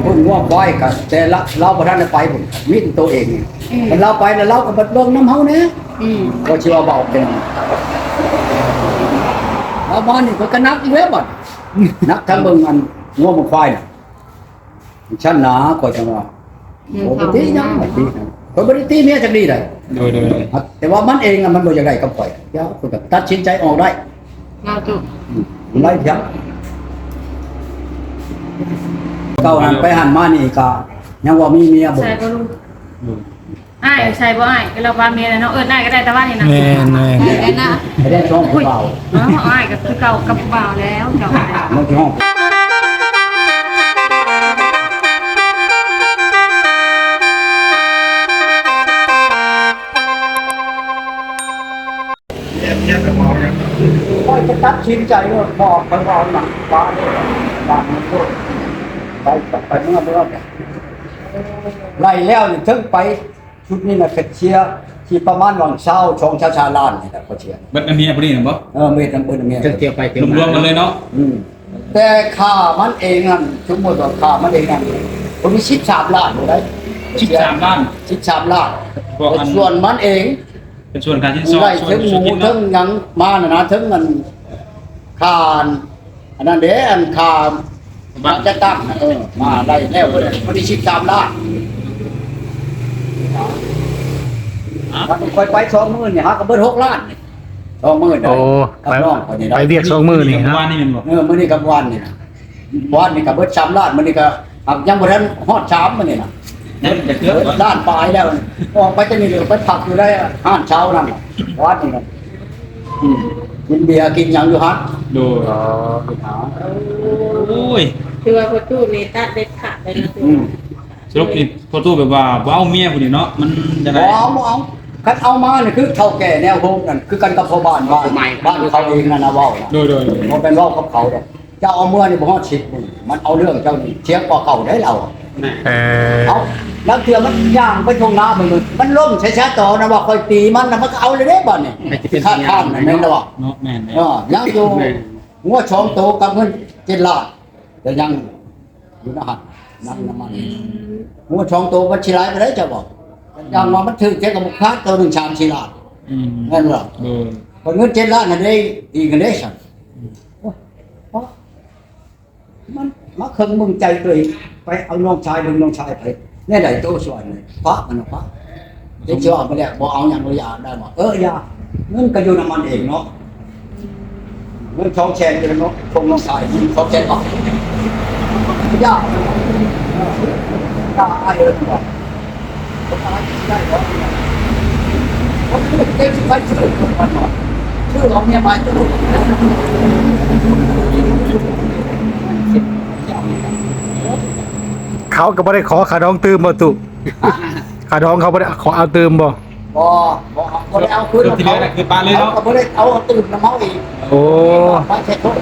ພຸ້ນງົວຄວາຍກໍແຕ່ລະ ລາວບໍ່ທັນໄດ້ໄປພຸ້ນ ມີແຕ່ໂຕເອງນີ້ ອືມ ຄັນລາວໄປແລ້ວລາວກໍບັດເບິ່ງນຳເຮົາແດ່ ອືມ ກໍຊິວ່າເວົ້າເປັນ ລາວມານີ້ເພິ່ນກໍໜັກອີກແລ້ວບັດ ໜັກທັງເບິ່ງອັນງົວເບິ່ງຄວາຍນະ ຊັ້ນນະ ຂ້ອຍຈັ່ງວ່າ ອືມ ໂອ້ ບໍ່ຕິຫຍັງ ເຂົາເວົ້າ ບໍ່ຕິ ຂ້ອຍບໍ່ໄດ້ຕິເມຍຈັກດີໃດ ໂດຍໆ ແຕ່ວ່າມັນເອງນະ ມັນບໍ່ຢາກໄດ້ກັບຂ້ອຍ ດຽວຂ້ອຍກໍຕັດສິນໃຈອອກໄດ້ ລາວຈຸ ອືມ ໄດ້ພຽງ ເກົ່ານັ້ນໄປຫັ້ນມານີ້ກໍຍັງວ່າມີເມຍບໍ່ ໃສ່ບໍ່ລຸງ ອືມ ອ້າຍໃສ່ບໍ່ອ້າຍ ກໍລາວວ່າເມຍແລ້ວເນາະ ເອີ້ນອ້າຍກໍໄດ້ ແຕ່ວ່ານີ້ນະ ແມ່ນໆ ໄດ້ນະ ໄດ້ໄດ້ຊ່ອງຜູ້ບ່າວ ເອີ ອ້າຍກໍຄືເກົ່າກັບຜູ້ບ່າວແລ້ວ ເຈົ້າ ມັນຊິຮ້ອງ ຂ້ອຍຈະຕັດສິນໃຈໂລດ ບໍ່ ຂ້ອຍເວົ້ານຳ ວ່າ ວ່າມັນໂລດ ໄປ ໄປເມືອ ເມືອ ໄລ່ແລ້ວນີ້ ເຖິງໄປ ຊຸດນີ້ນະ ເສຍທີ່ປະມານຫວ່າງຊາວ ສອງຊາວສາມລ້ານນີ້ແຫຼະ ຂ້ອຍເສຍ ເບິດນຳເມຍຜູ້ນີ້ນະບໍ່? ເອີ ເບິດນຳ ເບິດນຳເມຍ ເຖິງເສຍໄປ ລວມກັນເລີຍເນາະ ອືມ ແຕ່ຄ່າມັນເອງຫັ້ນ ສົມມຸດວ່າຄ່າມັນເອງຫັ້ນ ເພິ່ນມີສິບສາມລ້ານຢູ່ໃດ ສິບສາມລ້ານ ສິບສາມລ້ານ ສ່ວນມັນເອງ ເປັນສ່ວນຄ່າສິນສອດ ໄດ້ເຖິງໝູ ເຖິງຫຍັງມານະນະ ເຖິງອັນ ຄ່າອັນນັ້ນເດ້ ອັນຄ່າ ບັດຈັດຕັ້ງ ເອີ ມາໄດ້ແລ້ວ ເພິ່ນໄດ້ສິບສາມລ້ານ ຂ້ອຍໄປສອງມື້ນີ້ ຫາກໍເບິດຫົກລ້ານ ສອງມື້ນີ້ ໂອ້ ກັບນ້ອງຂ້ອຍນີ້ ໄປວຽກສອງມື້ນີ້ ເມື່ອວານນີ້ແມ່ນບໍ່? ເອີ ມື້ນີ້ກັບວານນີ້ນະ ວານນີ້ກໍເບິດສາມລ້ານ ມື້ນີ້ກໍ ຫາກຍັງບໍ່ທັນຮອດສາມມື້ນີ້ນະ ຍັງຈະເກືອບ ເບິດລ້ານປາຍແລ້ວ ອອກໄປຈາກນີ້ເລີຍ ໄປພັກຢູ່ໃນຮ້ານເຊົ່ານັ້ນ ວານນີ້ນະ ອືມ ກິນເບຍກິນຫຍັງຢູ່ຫັ້ນ ໂດຍ ອໍ ໂອ້ຍ ຖືວ່າພໍ່ຕູ້ນີ້ຕັດເດັດຂາດເລີຍນະ ອືມ ສະຫຼຸບນີ້ພໍ່ຕູ້ແບບວ່າບໍ່ເອົາເມຍຜູ້ນີ້ເນາະ ມັນຈັ່ງໃດ? ບໍ່ເອົາ ບໍ່ເອົາ ຄັນເອົາມານີ້ຄືເຖົ້າແກ່ແນວໂຮມນັ້ນ ຄືກັນກັບພໍ່ບ້ານ ບ້ານ ບ້ານເຂົາເອງນັ້ນນະເວົ້ານະ ໂດຍໆ ບໍ່ແມ່ນເວົ້າກັບເຂົາດອກ ເຈົ້າເອົາເມືອນີ້ບໍ່ຮອດສິບມື້ ມັນເອົາເລື່ອງເຈົ້ານີ້ ເສຍກວ່າເກົ່າໄດ໋ລາວ ເອີ ເອົາ ລາງເທື່ອມັນຍ່າງໄປທົ່ງນາເບິ່ງ ມັນລົ້ມໃສ່ຊາຕໍນະວ່າຂ້ອຍຕີມັນນະ ມັນກໍເອົາເລີຍເດ້ບາດນີ້ ໃຜຊິເປັນພະຍານ ຄ້ານແມ່ນບໍ່? ເນາະ ແມ່ນໆ ເອີ ຍັງຢູ່ ງົວສອງໂຕກັບເງິນເຈັດລ້ານ ແຕ່ຍັງຢູ່ໃນຫັ້ນ ນຳ ນຳມັນ ອືມ ງົວສອງໂຕມັນຊິຫຼາຍປານໃດເຈົ້າບອກ ຢ່າງວ່າມັນຖືກແທ້ກໍບໍ່ຂາດ ໂຕໜຶ່ງສາມສີ່ລ້ານ ອືມ ແມ່ນບໍ່? ໂດຍ ເງິນເຈັດລ້ານຫັ້ນເດ້ ອີກຫັ້ນເດ້ຊັ້ນ ອືມ ໂອ້ຍ ເພາະ ມັນມາເຄິ່ງເບິ່ງໃຈຕົວເອງ ໄປເອົານ້ອງຊາຍເບິ່ງ ນ້ອງຊາຍໄປແນວໃດໂຕສ່ວນນີ້ ພະມັນພະ ເດັກຊິອອກມາແລ້ວ ບໍ່ເອົາຫຍັງ ບໍ່ຢາກໄດ້ບໍ່? ເອີ ຢ່າ ເງິນກໍຢູ່ນຳມັນເອງເນາະ ເງິນສອງແສນຢູ່ນຳນ້ອງ ສົ່ງນ້ອງຊາຍ ສອງແສນບາດ ຢ່າ ຢ່າອ້າຍເອີຍ ເຂົາກໍບໍ່ໄດ້ຂໍຄ່າດອງຕື່ມບໍ່ຕຸ? ຄ່າດອງເຂົາບໍ່ໄດ້ຂໍເອົາຕື່ມບໍ່? ບໍ່ ບໍ່ ບໍ່ໄດ້ເອົາຄືນ ທີ່ເຫຼືອນະຄືປະເລີຍເນາະ ເຂົາກໍບໍ່ໄດ້ເອົາຕື່ມນຳເຮົາອີກ ໂອ້ ໄປໃສ່ໂທດ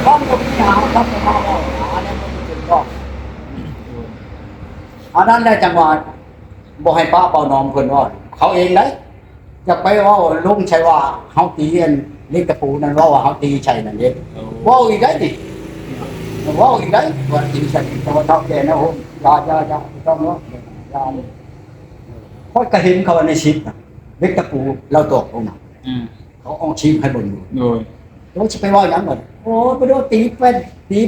ຄວາມບໍ່ມີຫາ ຄວາມບໍ່ເອົາຫາ ອັນນັ້ນມັນເປັນຕ້ອງ ອັນນັ້ນແຫຼະ ຈັງຫວະບໍ່ໃຫ້ປະເປົ່າໜອມເພິ່ນວ່າ ເຂົາເອງໄດ໋ ຢ່າໄປເວົ້າລົງໃສ່ວ່າເຮົາຕີອັນເຫຼັກຕະປູນັ້ນ ເວົ້າວ່າເຮົາຕີໃສ່ນັ້ນເດ້ ເວົ້າອີກໄດ໋ນີ້ ເວົ້າອີກໄດ໋ ວ່າຕີໃສ່ ແຕ່ວ່າເຖົ້າແກ່ນະ ໂອ້ ຢ່າ ຢ່າ ຢ່າ ບໍ່ຕ້ອງເວົ້າ ຢ່າ ຂ້ອຍກໍເຫັນເຂົາໃນຄລິບນະ ເຫຼັກຕະປູລາວຕອກລົງນະ ອືມ ເຂົາອອກຄລິບໃຫ້ເບິ່ງຢູ່ ໂດຍ ໂອ້ ຊິໄປເວົ້າຫຍັງບັດ ໂອ້ ໄປໂດນຕີແປ້ນ ຕີ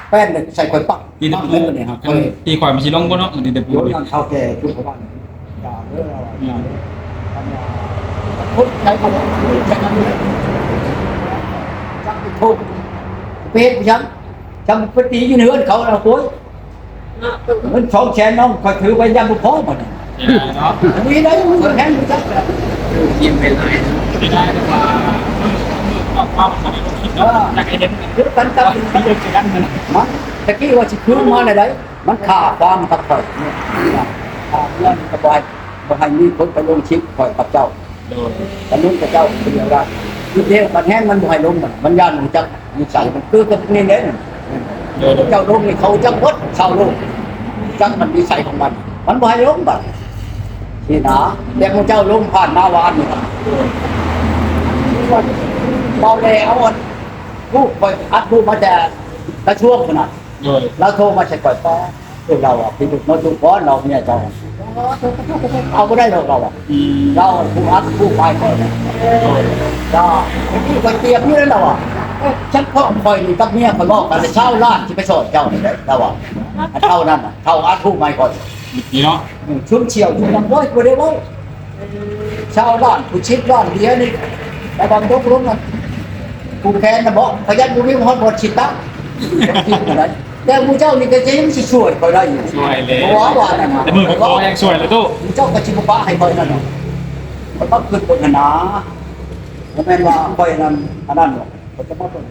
ແປ້ນໃສ່ຂ້ອຍປັກ ຕີແຕ່ປູ ປັກເລີຍບັດນີ້ ອັນ ຂ້ອຍ ຕີຂ້ອຍມັນຊິລົງບໍ່ເນາະ ມັນຕີແຕ່ປູ ໂດຍ ເຂົາແກ່ທຸກຄົນ ຢ່າເດີ ຢ່າເດີ ຄົນໃດບໍ່ຮູ້ຈັກນັ້ນເລີຍ ຈັກໄປໂທດ ໄປເຮັດຫຍັງ ຈຳໄປຕີຢູ່ໃນເຮືອນເຂົາລະໂອ້ຍ ເງິນສອງແສນນ້ອງຂ້ອຍຖືໄວ້ຢ້ານບໍ່ພໍບັດນີ້ ເສຍດາຍເນາະ ມີໄດ້ເງິນແຮງຢູ່ຈັກແຫຼະ ຍິ້ມໄປຫຼາຍ ເສຍດາຍວ່າ ເອີ ຢາກໃຫ້ເຫັນ ຄືກັນກັບມັນ ຕະກີ້ວ່າຊິຄືນມາແນວໃດ ມັນຂ້າຄວາມກັບຂ້ອຍ ຂ້າເຮືອນກັບບ້ານ ບໍ່ໃຫ້ມີຄົນໄປລົງຄລິບຂ້ອຍກັບເຈົ້າ ໂດຍ ກັບລຸງກັບເຈົ້າເປັນແນວໃດ ຄືດຽວກັນແຮງ ມັນບໍ່ໃຫ້ລົງ ມັນ ມັນຢ້ານຮູ້ຈັກນິໄສ ມັນຄືກັບນີ້ແຫຼະ ໂດຍ ເຈົ້າລົງນີ້ເຂົາຈັກເບິດຊາວໂລກ ຈັກມັນນິໄສຂອງມັນ ມັນບໍ່ໃຫ້ລົງບັດນີ້ນະ ແຕ່ໝູ່ເຈົ້າລົງຜ່ານມາວານນີ້ນະ ເວົ້າແລ້ວ ອັນ ຮູບຂ້ອຍອັດຮູບມາແຕ່ກະຊວງພຸ້ນນະ ໂດຍ ລາວໂທມາໃສ່ຂ້ອຍ ປ້າ ເອີ ລາວວ່າ ພີ່ລູກມາດູກ່ອນ ລາວເມຍເຈົ້າ ເອົາບໍ່ໄດ້ດອກ ລາວວ່າ ອືມ ລາວຜູ້ອັດຜູ້ປາຍຂ້ອຍ ໂດຍ ລາວ ຂ້ອຍຕຽມຢູ່ເດ້ ລາວວ່າ ເອີ ເພາະຂ້ອຍນີ້ກັບເມຍຂ້ອຍເວົ້າກັນ ຊາວລ້ານຊິໄປຊ່ອຍເຈົ້ານີ້ແຫຼະ ລາວວ່າ ເທົ່ານັ້ນນະ ເທົ່າອັດຜູ້ໃໝ່ຂ້ອຍ ນີ້ເນາະ ອືມ ຊຸມຊ່ຽວ ຊຸມຫຍັງ ໂອ້ຍ ບໍ່ໄດ້ເວົ້າ ຊາວລ້ານ ຜູ້ສິບລ້ານເດຍນີ້ ລະວັງຕົກລົງນະ ຜູ້ແຂນນະເບາະ ຂະຫຍັນບໍ່ມີຮອດບ່ອນຊິຕັ້ງ ແຕ່ໝູ່ເຈົ້ານີ້ກໍຍັງຊິຊ່ວຍຂ້ອຍໄດ້ຢູ່ ຊ່ວຍແລ້ວ ບໍ່ວ່າວ່ານັ້ນນະ ແຕ່ມື້ຂ້ອຍຂໍຍັງຊ່ວຍແລ້ວຕູ້ ໝູ່ເຈົ້າກໍຊິບໍ່ປະໃຫ້ຂ້ອຍນັ້ນນະ ຂ້ອຍກໍຄິດເບິ່ງຫັ້ນນະ ບໍ່ແມ່ນວ່າຂ້ອຍນັ້ນ ອັນນັ້ນດອກ ຂ້ອຍຈະມາເບິ່ງ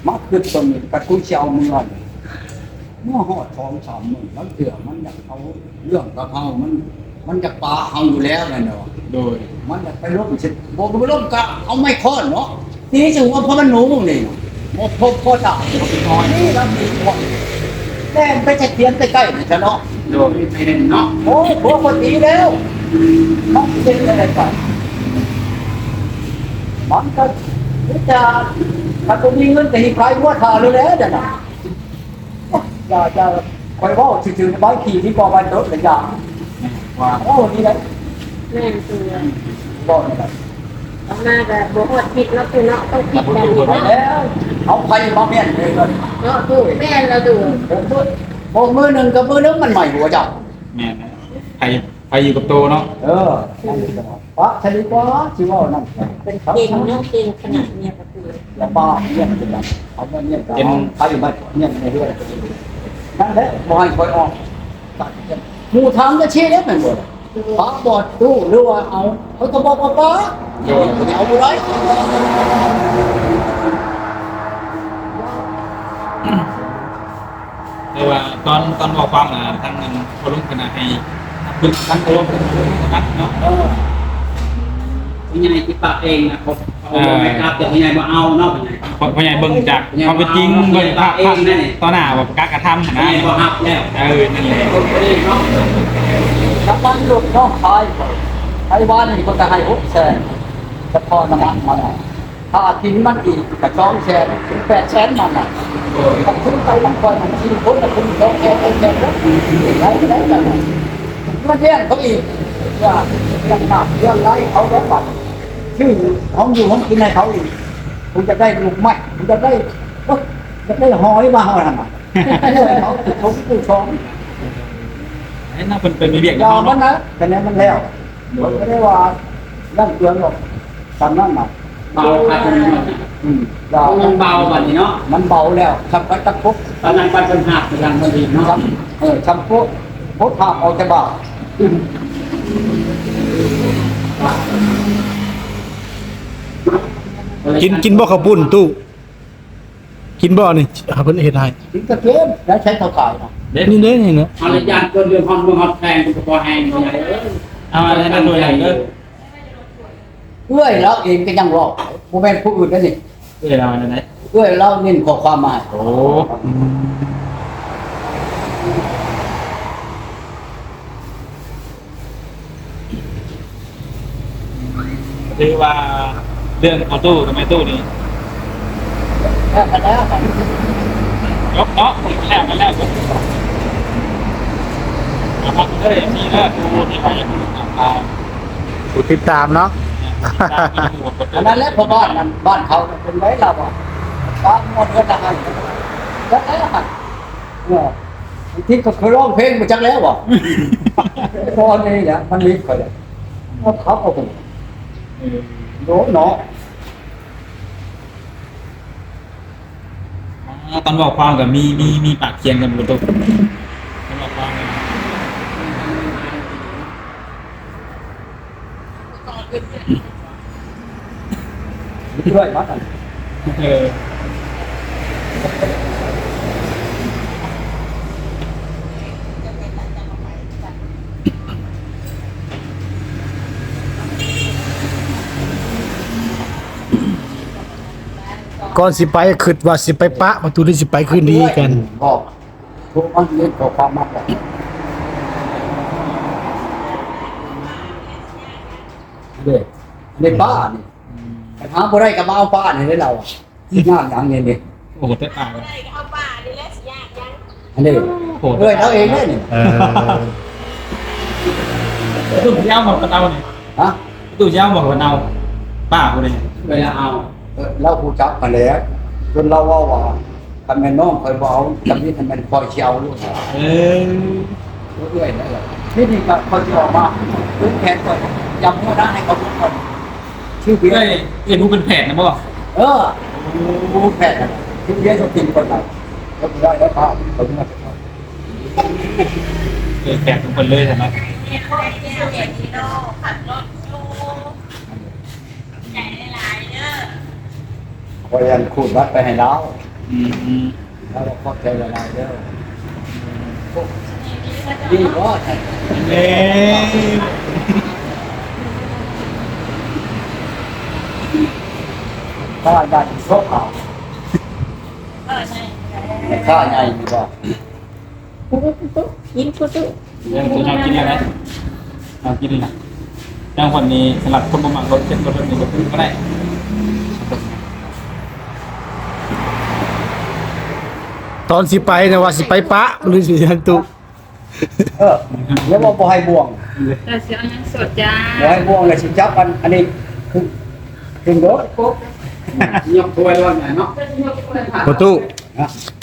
ມາຄິດເບິ່ງ ກໍຄືຊິເອົາເມືອນີ້ ເມື່ອຮອດສອງສາມມື້ ລາງເທື່ອມັນຢາກເອົາເລື່ອງກັບເຮົາ ມັນ ມັນຢາກປະເຮົາຢູ່ແລ້ວແມ່ນບໍ່? ໂດຍ ມັນຢາກໄປລົມຊິ ບໍ່ ບໍ່ໄປລົມກະເອົາໄມ້ຄ້ອນເນາະ ຕີໃສ່ຫົວພໍ່ມັນໜູນີ້ ບໍ່ພົບພໍຕາຍ ນີ້ລະມີຄວາມແລ່ນໄປສະຖຽນໃກ້ໆນີ້ຊະເນາະ ໂດຍ ແມ່ນເນາະ ໂອ້ຍ ຜົວກໍຕີແລ້ວ ມັນເປັນຈັ່ງໃດໄປ ມັນກໍມີແຕ່ ຄັນບໍ່ມີເງິນກໍຊິຂາຍງົວຖ້າໂລດແຫຼະ ດຽວນັ້ນ ຢ່າ ຢ່າ ຂ້ອຍເວົ້າຊື່ໆ ໃບຂີ່ທີ່ບໍ່ໄວ້ຕົດລະຢ່າ ວ່າ ໂອ້ ນີ້ແຫຼະ ແມ່ນ ເອີ ບໍ່ນີ້ແຫຼະ ອອກມາກໍບໍ່ຮອດທິດເນາະ ຕູ້ເນາະ ຕ້ອງຄິດແບບນີ້ເນາະ ແລ້ວ ເອົາໃຜມາແມ່ນເລີຍ ເນາະ ຕູ້ ແມ່ນລະຕູ້ ເອີ ບໍ່ ມື້ໜຶ່ງກັບມື້ໜຶ່ງມັນໃໝ່ຫົວເຈົ້າ ແມ່ນ ໃຜ ໃຜຢູ່ກັບໂຕເນາະ ເອີ ປະຊະດີກວ່າ ຊິເວົ້ານຳ ເປັນເກັ່ງເນາະ ເກັ່ງຂະໜາດເມຍກໍຄື ລະບາດເມຍກໍເປັນ ເອົາເມຍກໍເປັນ ເອົາໃຜມາເມຍໃນເຮືອນ ນັ້ນແຫຼະ ບໍ່ໃຫ້ຂ້ອຍອອກ ໝູ່ຖາມຈັ່ງຊີ້ແຫຼະ ແມ່ນບໍ່ລະ ປະບໍ່ຕູ້ ຫຼືວ່າເອົາ ເຂົາກໍບອກວ່າປະ ໂດຍ ເອົາບໍ່ໄດ້ ແຕ່ວ່າຕອນ ຕອນເວົ້າຄວາມນະ ທາງນັ້ນພໍ່ລຸງເພິ່ນນະໃຫ້ ປຶກທາງພໍ່ລຸງເພິ່ນນະເນາະ ເອີ ຜູ້ໃຫຍ່ທີ່ປະເອງນະ ເຂົາ ເອີ ບໍ່ໄດ້ກັບ ແຕ່ຜູ້ໃຫຍ່ບໍ່ເອົາເນາະ ຜູ້ໃຫຍ່ ພໍ່ ພໍ່ໃຫຍ່ເບິ່ງຈາກຄວາມເປັນຈິງ ເບິ່ງພາບ ພາບຕໍ່ໜ້າວ່າການກະທຳຫັ້ນນະ ບໍ່ຮັບແລ້ວ ເອີ ນັ້ນແຫຼະ ຄົນບໍ່ໄດ້ເນາະ ນ້ຳມັນລົດນ້ອງຂາຍ ໄປວານນີ້ເພິ່ນກໍໃຫ້ຫົກແສນ ສະເພາະນ້ຳມັນມັນນະ ຄ່າກິນມັນອີກກະສອງແສນເປັນແປດແສນມັນນະ ໂດຍ ຄັນຄືນໄປນຳຂ້ອຍມັນສີ່ຄົນນະ ຄືນສອງແສນ ສອງແສນ ໄດ້ ໄດ້ ໄດ້ ເງິນລ້ຽງເຂົາອີກ ເລື່ອງ ເລື່ອງນ້ຳເລື່ອງໄຟເຂົາເບິດບັດ ຊື້ຂອງຢູ່ຂອງກິນໃຫ້ເຂົາອີກ ຜູ້ຢາກໄດ້ລູກໄມ້ ຜູ້ຢາກໄດ້ ໂອ້ຍ ຢາກໄດ້ຫອຍວ່າເຮົາຫັ້ນນະ ເຂົາຜູ້ຊົງຜູ້ຊອງ ເຫັນນະ ເພິ່ນໄປມີວຽກ ເອົາມັນນະ ຄະແນນມັນແລ້ວ ໂດຍ ບໍ່ໄດ້ວ່າຢ້ານເຕືອນດອກ ສ່ຳນັ້ນນະ ເບົາຄັກ ອືມ ມັນເບົາບັດນີ້ເນາະ ມັນເບົາແລ້ວ ຄັນໄປຕະຄົບ ຕອນນັ້ນໄປເພິ່ນຫາບຄືກັນພໍດີເນາະ ເອີ ຊຳໂປະ ໂພດຫາບອອກຈາກບ່າ ກິນ ກິນບໍ່ເຂົ້າປຸ້ນຕູ້ ກິນບໍ່ນີ້ ຫາເພິ່ນເຮັດໃຫ້ ກິນກະເກມ ແລ້ວໃຊ້ເຂົ້າຂາຍນະ ນີ້ເດ້ ນີ້ນະ ເອົາລະຢ້ານເກີນເດືອນຮອດເມືອງຮອດແຂວງ ເພິ່ນກໍບໍ່ແຮງເທົ່າໃດເອີຍ ເອົາອັນນັ້ນໂດຍເດີ ເອື້ອຍລາວເອງກໍຍັງເວົ້າ ບໍ່ແມ່ນຜູ້ອື່ນເດ້ນີ້ ເອື້ອຍລາວນັ້ນໃດ ເອື້ອຍລາວເນັ້ນຂໍ້ຄວາມມາໃຫ້ ໂອ້ ອືມ ຖືວ່າເລື່ອງພໍ່ຕູ້ກັບແມ່ຕູ້ນີ້ ແລ້ວກັນແລ້ວ ຈົບເນາະ ແລ້ວກັນແລ້ວ ເອົາມາເລີຍ ເອັຟຊີ ເດີ ຜູ້ທີ່ວ່າຢາກຮູ້ ຜູ້ຕິດຕາມເນາະ ອັນນັ້ນແຫຼະ ເພາະບ້ານນັ້ນ ບ້ານເຂົາເປັນໄວລາວວ່າ ຕາມງວດເຮືອນລະຫັ້ນ ຈັກແລ້ວຫັ້ນ ເອີ ບາງທີກໍເຄີຍຮ້ອງເພງບໍ່ຈັກແລ້ວບໍ່ ພໍນີ້ແຫຼະ ມັນມີຂ້ອຍແຫຼະ ເຂົາກໍຮູ້ ເອີ ໂດນເນາະ. ອ່າ ຕອນເວົ້າຄວາມກໍມີ ມີ ມີປາກສຽງກັນບໍ່ຕຸ ຕອນເວົ້າຄວາມ ເອີ ກ່ອນຊິໄປ ຄິດວ່າຊິໄປປະປະຕູ ຫຼືຊິໄປຄືນດີກັນ? ບອກ ໂທມາເຮັດຂໍ້ຄວາມມາບອກ ເດ້ ອັນນີ້ປ້ານີ້ ອືມ ຄັນຫາບໍ່ໄດ້ກໍມາເອົາປ້ານີ້ເດ້ລາວ ຍາກຫຍັງນີ້ນີ້ ໂອ້ ແຕ່ປ້າ ບໍ່ໄດ້ກໍເອົາປ້ານີ້ ອັນນີ້ ໂອ້ ເອື້ອຍລາວເອງເດ້ນີ້. ເອີ ຕູ້ຊິເອົາບໍ່ກັນເອົານີ້? ຮະ? ຕູ້ຊິເອົາບໍ່ກັນເອົາ? ປ້າຜູ້ໃດ? ເວລາເອົາ ເອີ ລາວຮູ້ຈັກຫັ້ນແຫຼະ ຈົນລາວເວົ້າວ່າ ຄັນແມ່ນນ້ອງຂ້ອຍບໍ່ເອົາ ທຳອິດຫັ້ນແມ່ນຂ້ອຍຊິເອົາໂລດ. ເອີ ເອື້ອຍນັ້ນແຫຼະ ທີນີ້ກໍຂ້ອຍຊິອອກມາ ເປັນແຜນຂ້ອຍ ຢາກຫົວໜ້າໃຫ້ເຂົາເບິ່ງກ່ອນ. ຊື່ເບຍ ເອີ້ຍ ເອີ້ຍ ຮູ້ເປັນແພດນະບໍ່? ເອີ ໂອ້ ແພດນະ ຊື່ເບຍ ສະຕິງຄົນລາວ ກໍໄດ້ແລ້ວ ພາເຂົາເມືອ. ເອີ້ຍ ແພດທຸກຄົນເລີຍຊັ້ນເນາະ. ຂ້ອຍອັນຂູດບັດໄປໃຫ້ລາວ. ອືມ ລາວກໍຂອບໃຈຫຼາຍໆເດີ. ດີບໍ່? ເອີ ຂ້າບ້ານໂຊກເອົາ ແມ່ຄ້າໃຫຍ່ນີ້ບໍ່? ກິນພຸ້ນ ເລື່ອງກິນເອົາກິນແລ້ວນະ ເອົາກິນນີ້ນະ. ຈັ່ງຄົນນີ້ສຳລັບຄົນບໍ່ມັກລົດ ເຊັ່ນລົດນີ້ບໍ່ຄືບໍ່ໄດ້. ຕອນຊິໄປນະ ວ່າຊິໄປປະ ຫຼືຊິຫຍັງຕຸ? ເອີ ແລ້ວວ່າບໍ່ໃຫ້ບ່ວງ ແຕ່ຊິເອົາຫຍັງສົດຈ້າ ບໍ່ໃຫ້ບ່ວງ ແລ້ວຊິຈັບອັນ ອັນນີ້ ຂຶ້ນ ຂຶ້ນລົດ ຍົກຖ້ວຍລົດເນາະ ປະຕູ.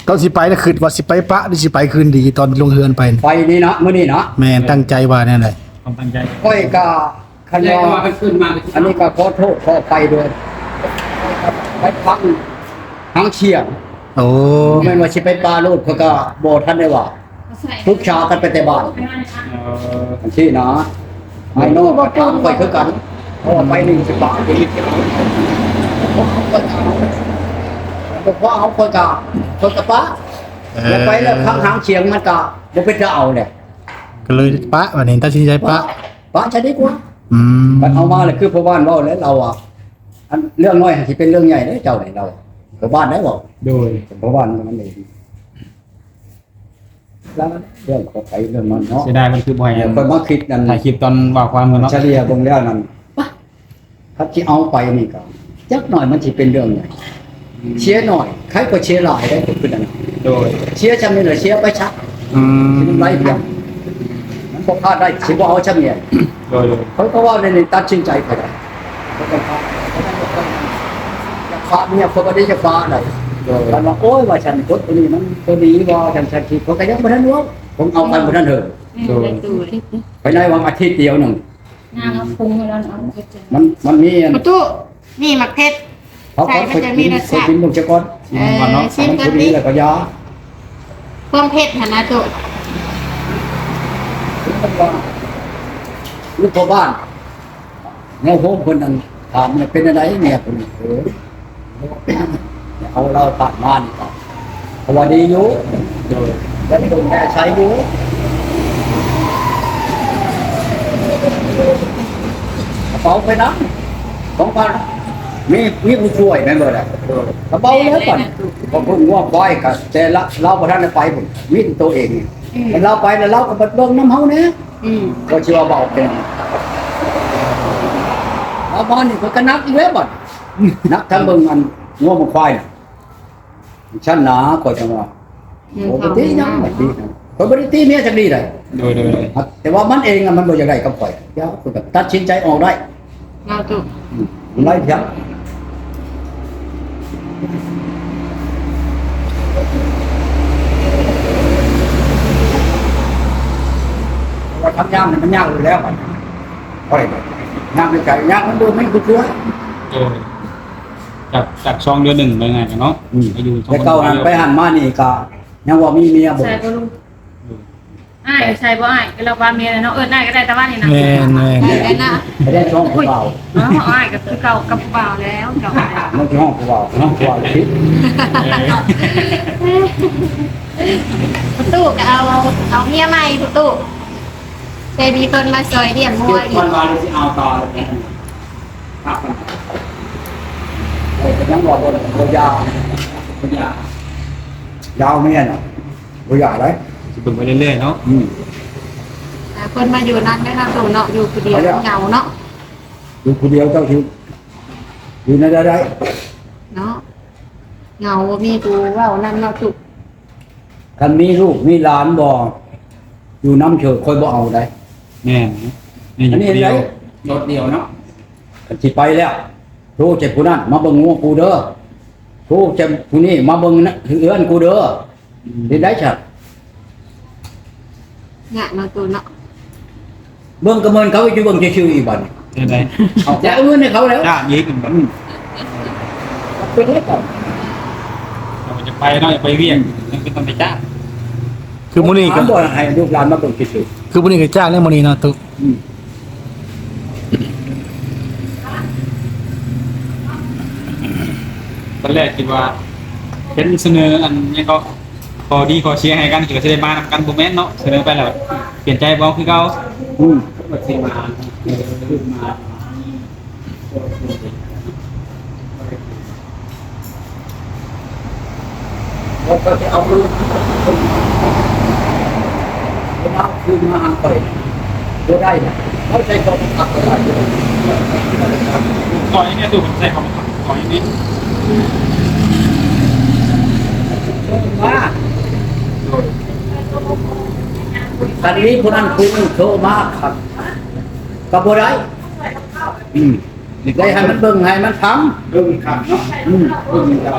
ຕອນຊິໄປນະ ຄິດວ່າຊິໄປປະ ຫຼືຊິໄປຄືນດີ ຕອນລົງເຮືອນໄປ? ໄປນີ້ນະ ມື້ນີ້ນະ. ແມ່ນ ຕັ້ງໃຈວ່າແນວໃດ? ຄວາມຕັ້ງໃຈ ຂ້ອຍກະ ຄັນວ່າ ອັນນີ້ກໍຂໍໂທດຂໍອະໄພດ້ວຍ ໄປຟັງຫາງສຽງ. ໂອ້ ບໍ່ແມ່ນວ່າຊິໄປປະໂລດ ຂ້ອຍກໍບໍ່ທັນໄດ້ວ່າ ປຶກສາກັນໄປແຕ່ບ້ານ. ເອີ ຈັ່ງຊີ້ນະ ໄອ້ນ້ອງກໍຖາມຂ້ອຍຄືກັນ ເພາະວ່າໄປນີ້ຊິປະ ບໍ່ພໍເອົາ ຂ້ອຍກະ ຂ້ອຍກະປະ. ເອີ ແລ້ວໄປແລ້ວ ຄຳຫາງສຽງມັນກະບໍ່ເປັນຕາເອົາແຫຼະ ກໍເລີຍປະ. ບັດນີ້ຕັດສິນໃຈປະ ປະ ປະຊະດີກວ່າ. ອືມ ບັດເອົາມາແລ້ວ ຄືພໍ່ບ້ານເວົ້າແຫຼະ ລາວວ່າ ອັນເລື່ອງນ້ອຍຊິເປັນເລື່ອງໃຫຍ່ເດ້ເຈົ້ານີ້ ລາວ ພໍ່ບ້ານໄດ້ເວົ້າ. ໂດຍ ເປັນພໍ່ບ້ານມັນເອງ. ລະເລື່ອງຂອງໃຜເລື່ອງມັນເນາະ. ເສຍດາຍມັນຄືບໍ່ໃຫ້ ແລ້ວຂ້ອຍມາຄິດນັ້ນ ຖ່າຍຄລິບຕອນວ່າຄວາມກັນເນາະ ສະເລ່ຍເບິ່ງແລ້ວນັ້ນ ປະ ຄັນຊິເອົາໄປນີ້ກໍຈັກໜ້ອຍມັນຊິເປັນເລື່ອງໃຫຍ່. ອືມ ເສຍໜ້ອຍ ໃຄກວ່າເສຍຫຼາຍໄດ້ ຄືນັ້ນ. ໂດຍ ເສຍຊ່ຳນີ້ລະເສຍໄປຊະ. ອືມ ຊິນຳໄຫຼພຽງ ມັນບໍ່ພາດໄດ້ ຊິບໍ່ເອົາຊ່ຳນີ້. ໂດຍ ໂດຍ ຂ້ອຍກໍວ່າໃນນີ້ຕັດສິນໃຈຂ້ອຍໄດ້ ຂ້ອຍກໍພາດ ຢາກຝາກເມຍ ຂ້ອຍກໍໄດ້ຢາກຝາກໄດ້. ໂດຍ ຄັນວ່າ ໂອ້ຍ ວ່າຊັ້ນ ຄົນຜູ້ນີ້ມັນບໍ່ດີບໍ່ ຈັ່ງຊັ້ນ ຂ້ອຍກໍຍັງບໍ່ທັນເວົ້າ ຜົມເອົາໄປບໍ່ທັນເຖິງ. ໂດຍ ໄປໄດ້ຫວ່າງອາທິດດຽວໜຶ່ງ ນາງເອົາປຸງໃຫ້ລາວ ເອົາ ມັນ ມັນມີອັນ ປະຕູ ນີ້ໝາກເຜັດ ເອົາກ່ອນ ໃສ່ມັນຈະມີລົດຊາດ ຂ້ອຍກິນ ຂ້ອຍກິນເບິ່ງຊະກ່ອນ. ເອີ ຊິມກ່ອນຕິ ຊິມກ່ອນຕິ ລະກະຢາ ຄວາມເຜັດຫັ້ນນະຕຸ ຄືພໍ່ບ້ານ ແນວໂຮມເພິ່ນນັ້ນ ຖາມວ່າເປັນແນວໃດ ເມຍເພິ່ນ ເອີ ເອົາເລົ່າຜ່ານມານີ້ກໍ ເພາະວ່າດີຢູ່ ໂດຍ ແລະ ເປັນແມ່ໃສຢູ່ ກະເປົາໄປນຳ ຂອງເພິ່ນ ມີ ມີຜູ້ຊ່ວຍແມ່ນບໍ່ລະ? ໂດຍ ກະເປົາແລ້ວ ບັດ ເພາະເພິ່ນງົວຄວາຍກະແຕ່ລະ ລາວບໍ່ທັນໄດ້ໄປພຸ້ນ ມີແຕ່ໂຕເອງນີ້ ອືມ ຄັນລາວໄປແລ້ວ ລາວກໍບັດເບິ່ງນຳເຮົາແດ່. ອືມ ກໍຊິວ່າເບົາເປັນ ລາວມານີ້ເພິ່ນກໍໜັກອີກແລ້ວບັດ ໜັກທັງເບິ່ງອັນງົວເບິ່ງຄວາຍນະ. ຊັ້ນນະ ຂ້ອຍຈັ່ງວ່າ ອືມ ບໍ່ໄດ້ຕິຫຍັງ ບໍ່ໄດ້ຕິ ຂ້ອຍບໍ່ໄດ້ຕິເມຍຈັກດີ້ໃດ. ໂດຍ ໂດຍ ໂດຍ ແຕ່ວ່າມັນເອງນະ ມັນບໍ່ຢາກໄດ້ກັບຂ້ອຍ ດຽວຂ້ອຍກໍຕັດສິນໃຈອອກໄດ້. ເອົາຕຸ ອືມ ໄລ່ພຽງ ວ່າທຳຍາມນີ້ມັນຍາກຢູ່ແລ້ວ ຂ້ອຍຍາກໃນໃຈ ຍາກມັນບໍ່ມີຜູ້ຊ່ວຍ. ໂດຍ ຈາກ ຈາກຊ່ອງເດືອນໜຶ່ງ ວ່າງ່າຍເນາະ. ອືມ ໄປຢູ່ຊ່ອງ ແຕ່ເກົ່າຫັ້ນໄປຫັ້ນມານີ້ກໍຍັງວ່າມີເມຍບໍ່? ໃສ່ບໍ່ລຸງ? ໂດຍ ອ້າຍໃສ່ບໍ່ອ້າຍ? ກໍລາວວ່າເມຍເນາະ ເອີ້ນອ້າຍກໍໄດ້ແຕ່ວ່ານີ້ນະ. ແມ່ນໆ ໄດ້ນະ ໄດ້ຊ່ອງຜູ້ບ່າວ. ເອີ ອ້າຍກໍຄືເກົ່າກັບຜູ້ບ່າວແລ້ວ ເຈົ້າ ມັນຊິຮ້ອງຜູ້ບ່າວ ຮ້ອງຜູ້ບ່າວຊິ ປະຕູກໍເອົາ ເອົາເມຍໃໝ່ປະຕູ ໃສ່ມີຄົນມາຊ່ອຍລ້ຽງງົວອີກ ມັນວ່າຊິເອົາຕໍ່ແລ້ວ ຄັບ ເອີ ກໍຍັງວ່າບໍ່ ບໍ່ຢາກ ບໍ່ຢາກ ຢາວແມ່ນນະ ບໍ່ຢາກໄດ໋ ຊິເບິ່ງໄປເລື້ອຍໆເນາະ. ອືມ ແຕ່ເພິ່ນມາຢູ່ນຳແມ່ນເນາະ ໂຕເນາະ ຢູ່ຜູ້ດຽວເຫງົາເນາະ ຢູ່ຜູ້ດຽວເຈົ້າຊິຢູ່ແນວໃດໄດ້ເນາະ ເຫງົາ ບໍ່ມີຜູ້ເວົ້ານຳເນາະ ຕຸ. ຄັນມີລູກມີຫຼານບໍ່ຢູ່ນຳເທື່ອ ຂ້ອຍບໍ່ເອົາໃດ. ແມ່ນ ມີຢູ່ຜູ້ດຽວ ໂດດດຽວເນາະ. ຄັນຊິໄປແລ້ວ ໂທໃສ່ຜູ້ນັ້ນມາເບິ່ງງົວກູເດີ, ໂທໃສ່ຜູ້ນີ້ມາເບິ່ງເຮືອນກູເດີ. ອືມ ເຮັດໄດ້ຊັ້ນ. ຍາກເນາະໂຕເນາະ. ເບິ່ງກໍເໝືອນເຂົາຢູ່ເບິ່ງຊື່ໆ ອີກບັດນີ້ ເຮັດໄດ້. ເອົາ ຈະເອົາເງິນໃຫ້ເຂົາແລ້ວ ຈ້າງອີກ. ອືມ ເປັນໄດ້ກໍ ເຮົາຈະໄປເນາະ ໄປວຽກ ອືມ ຍັງເປັນຕ້ອງໄປຈ້າງ. ຄືມື້ນີ້ກໍບໍ່ໃຫ້ລູກຫຼານມາເບິ່ງຊື່ໆ. ຄືມື້ນີ້ກໍຈ້າງແລ້ວ ມື້ນີ້ເນາະ ຕຸ. ອືມ ຕອນແລກຄິດວ່າເຫັນສະເໜີອັນຫຍັງກໍ ຂໍ້ດີຂໍ້ເສຍໃຫ້ກັນ ກໍຊິໄດ້ມານຳກັນ. ບໍ່ແມ່ນເນາະ ສະເໜີໄປແລ້ວປ່ຽນໃຈບໍ່ຄືເກົ່າ. ອືມ ວ່າຊິມາ ຄືມາ ແລ້ວກໍຈະເອົາຄືນ ເອົາຄືນມາຫາຂ້ອຍບໍ່ໄດ້ນະ. ເຮົາໃຊ້ຄວາມຮັກກໍໄດ້. ຂໍໃຫ້ແນ່ ຕູ້ໃຊ້ຄວາມຮັກ ຂໍໃຫ້ແນ່ ມາ. ໂດຍ ຄັນມີຜູ້ນັ້ນຜູ້ນີ້ໂທມາຄັກກໍບໍ່ໄດ້. ອືມ ໄດ້ໃຫ້ມັນເບິ່ງໃຫ້ມັນຟັງ ເບິ່ງຄັກເນາະ. ອືມ ເບິ່ງຄັກ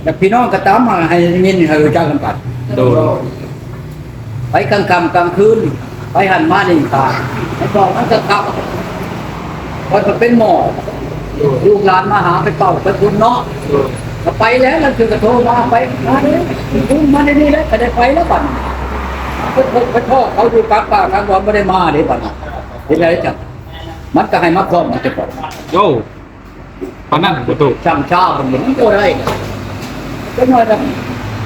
ແລ້ວພີ່ນ້ອງກໍຕາມມາໃຫ້ຍິນໃຫ້ຮູ້ຈັກນຳກັນ. ໂດຍ ໄປກາງຄ່ຳກາງຄືນ ໄປຫັ້ນມານີ້ກໍໃຫ້ບອກມັນຄັກໆ. ຂ້ອຍກໍເປັນໝໍ ລູກຫຼານມາຫາ ໄປເຝົ້າໄປພຸ້ນເນາະ. ໂດຍ ກໍໄປແລ້ວ ລາງເທື່ອກໍໂທມາ ໄປມາເດ້ ມາເດ້ນີ້ແຫຼະ ກໍໄດ້ໄປແລ້ວບັດນີ້. ໄປພົບໄປພໍ້ເຂົາຢູ່ກາງປ່າກາງດອນ ບໍ່ໄດ້ມາເດ້ບັດນີ້. ເຮັດໄດ້ຈັ່ງ ມັນກໍໃຫ້ມາພ້ອມມັນຈະບອກ. ໂອ້ ປານນັ້ນບໍ່ຕູ້ ຊ່ຳຊາ ມັນບໍ່ໄດ້. ຈັກໜ້ອຍນະ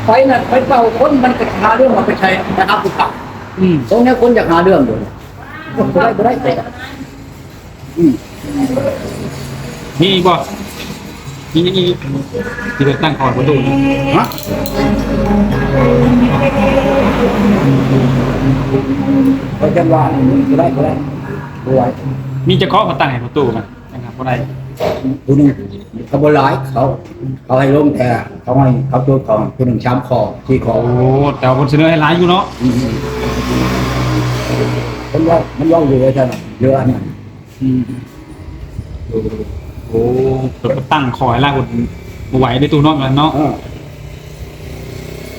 ໄປນັ້ນໄປເຝົ້າຄົນ ມັນກໍຫາເລື່ອງວ່າໄປໃສ່ ໄປຫາຜູ້ເຖົ້າ. ອືມ ຕົງແນວຄົນຢາກຫາເລື່ອງຢູ່ ບໍ່ໄດ້ ບໍ່ໄດ້. ອືມ ມີອີກບໍ່? ມີຫຍັງອີກທີ່ເພິ່ນຕັ້ງຂໍ້ໃຫ້ບໍ່ຕູ້? ຮະ? ເຂົາຈະວ່ານີ້ບໍ່ໄດ້ ບໍ່ໄດ້ ບໍ່ໄດ້. ມີຈັກຂໍ້ເພິ່ນຕັ້ງໃຫ້ບໍ່ຕູ້ນະ? ຍັງຫາບໍ່ໄດ້ ຜູ້ໜຶ່ງ ເຂົາບໍ່ຫຼາຍ ເຂົາ ເຂົາໃຫ້ລົງແຕ່ ເຂົາໃຫ້ ເຂົາໂຈດເຂົາຜູ້ໜຶ່ງສາມຂໍ້ ສີ່ຂໍ້. ໂອ້ ແຕ່ວ່າເພິ່ນສະເໜີໃຫ້ຫຼາຍຢູ່ເນາະ. ອືມ ເພິ່ນເວົ້າ ມັນເວົ້າຢູ່ວ່າຊັ້ນ ເຫຼືອອັນນັ້ນ. ອືມ ໂອ້ ເພິ່ນກໍຕັ້ງຂໍ້ໃຫ້ຫຼາຍ ບໍ່ໄຫວເດ້ຕູ້ເນາະ ແມ່ນເນາະ. ເອີ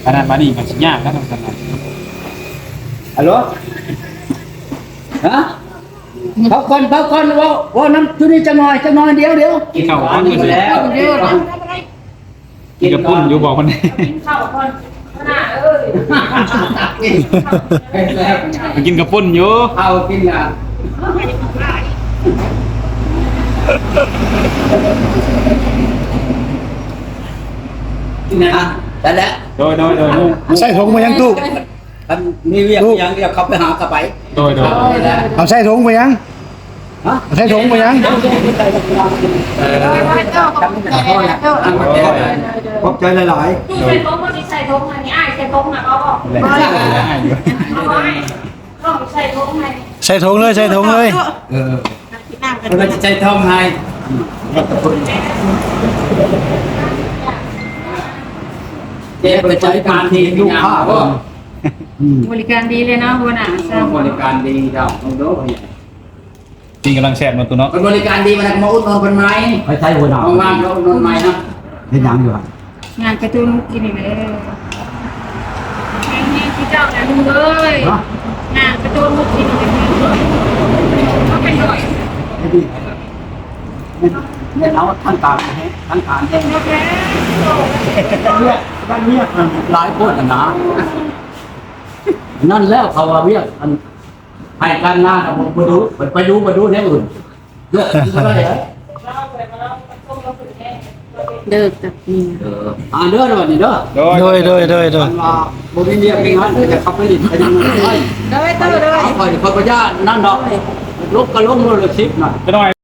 ອັນນັ້ນບາດນີ້ກໍຊິຍາກແລ້ວ ຊັ້ນນະ. ຮັລໂຫຼ ຮະ? ເອົາກ່ອນ ເອົາກ່ອນ ເວົ້າ ເວົ້ານຳຈຸນີ້ຈັກໜ່ອຍ ຈັກໜ່ອຍ ດຽວ ດຽວ. ກິນເຂົ້າກ່ອນ ກິນແລ້ວ ກິນກັບປຸ້ນຢູ່ບໍ່? ເພິ່ນກິນເຂົ້າກ່ອນ ຫົວໜ້າເອີຍ. ໄປກິນກັບປຸ້ນຢູ່ ເຂົ້າກິນລະ ກິນນະ ໄດ້ແລ້ວ. ໂດຍ ໂດຍ ໂດຍ. ໃສ່ຖົງມາຍັງຕູ້? ຄັນມີວຽກຫຍັງ ດຽວເຂົາໄປຫາກໍໄປ. ໂດຍ ໂດຍ. ເອົາໃສ່ຖົງໄປຫຍັງ? ຮະ? ໃສ່ຖົງໄປຫຍັງ? ເອີ ຂອບໃຈຫຼາຍໆ. ໃສ່ຖົງ ໃສ່ຖົງ ອັນນີ້ອ້າຍໃສ່ຖົງໃຫ້ເອົາອອກ. ໃສ່ຖົງເລີຍ ໃສ່ຖົງເລີຍ. ເອີ ເພິ່ນວ່າຊິໃສ່ຖົງໃຫ້ ເກັບໄປໃຊ້ການທີ່ລູກຄ້າ. ອືມ ບໍລິການດີເລີຍເນາະ ຫົວໜ້າຊ່າງ ບໍລິການດີເຈົ້າ. ກິນກຳລັງແຊບເນາະຕູ້ເນາະ. ເພິ່ນບໍລິການດີ ມື້ໜ້າກໍມາອຸດໜູນເພິ່ນໃໝ່. ໄປໃສຫົວໜ້າ? ວ່າງໆ ມາອຸດໜູນໃໝ່ເນາະ. ເຮັດຫຍັງຢູ່ຫັ້ນ? ຍ່າງໄປໂຕະນຸກກິນນີ້ແຫຼະ. ແຮງໆຄືເຈົ້າແຫຼະລຸງເອີຍ. ຮະ? ຍ່າງໄປໂຕະນຸກກິນນີ້ແຫຼະ. ເອົາໄປໜ້ອຍ ແມ່ນ ແມ່ນເອົາທາງກາງ ທາງກາງແຮງ. ໂອເຄ ວຽກ ວຽກມັນຫຼາຍໂພດຫັ້ນນາ. ນັ້ນແຫຼະເຂົາວ່າວຽກອັນ ໃຫ້ການງານ ເອົາ ບໍ່ ບໍ່ ບໍ່ ໄປດູ ໄປດູແນວອື່ນ. ເດີ ເດີ ຕັກນີ້ ເອີ ອ່າ ເດີ ບັດນີ້ເດີ. ໂດຍ ໂດຍ ໂດຍ ໂດຍ ໂດຍ. ຄັນວ່າບໍ່ມີວຽກມີງານ ກໍຈະເຂົ້າໄປຫຼິ້ນໄປຫຍັງໄປ. ໂດຍ ໂຕ ໂດຍ. ຂ້ອຍ ຂ້ອຍບໍ່ຢ້ານນັ້ນດອກ ລົງກໍລົງໂລດ ສິບນັ້ນ.